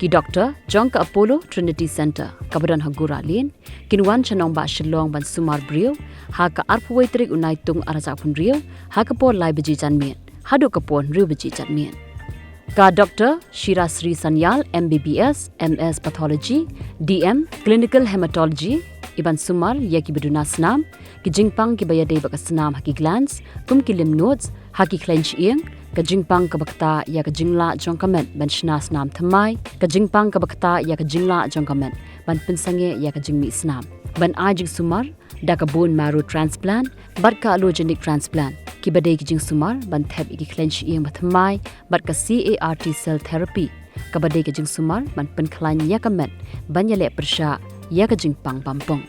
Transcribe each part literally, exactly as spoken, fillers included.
Ki doktor jong ka Apollo Trinity Centre kaba don ha Gura Lane kin wan sha nongbah Shillong ban sumar briew ha ka arphew tarik u Naitung arhajar arphew hynriew ha ka por lai baje janmiet haduh ka por hynriew baje janmiet. Ka Doktor Shirasri Sanyal, M B B S, M S Pathology, D M Clinical Hematology, i ban sumar ïa kiba duna snam, ki jingpang kiba ïadei bad ka snam ha ki glands, kum ki lymph nodes, ha ki khleiñ shyieng, ka jingpang kaba ktah ïa ka jinglah jong ka met ban shna snam thymmai, ka jingpang kaba ktah ïa ka jinglah jong ka met ban pynsangeh ïa ka jingmih snam. Ban ai jingsumar da ka bone marrow transplant bad ka allogeneic transplant, kiba dei ki jingsumar ban thep ïa ki khleiñ shyieng ba thymmai, bad ka C A R T cell therapy, kaba dei ka jingsumar ban pynkhlaiñ ïa ka met ban ïaleh pyrshah ïa ka jingpang bampong.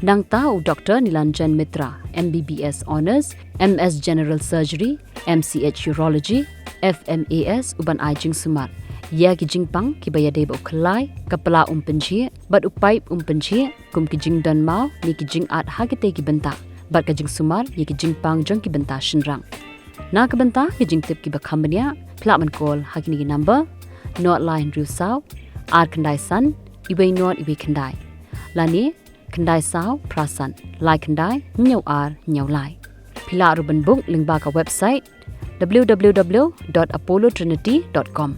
Nangta u Doktor Nilanjan Mitra, M B B S Honours, M S General Surgery, M C H Urology, F M A S, u ban ai jingsumar ïa ki jingpang kiba ïadei bad u khlai, ka pla um pynjhieh bad u paip um pynjhieh, kum ki jingdon maw ne ki jingat ha kitei ki bynta, bad ka jingsumar ïa ki jingpang jong ki bynta shynrang. Na ka bynta ki jingtip kiba kham bniah, phi lah ban call ha kine ki number: nought lai hynriew saw ar khyndai san iwei nought iwei khyndai, lane khyndai saw phra san lai khyndai hynñiew ar hynñiew lai. Phi lah ruh ban book lyngba ka website w w w dot apollo trinity dot com.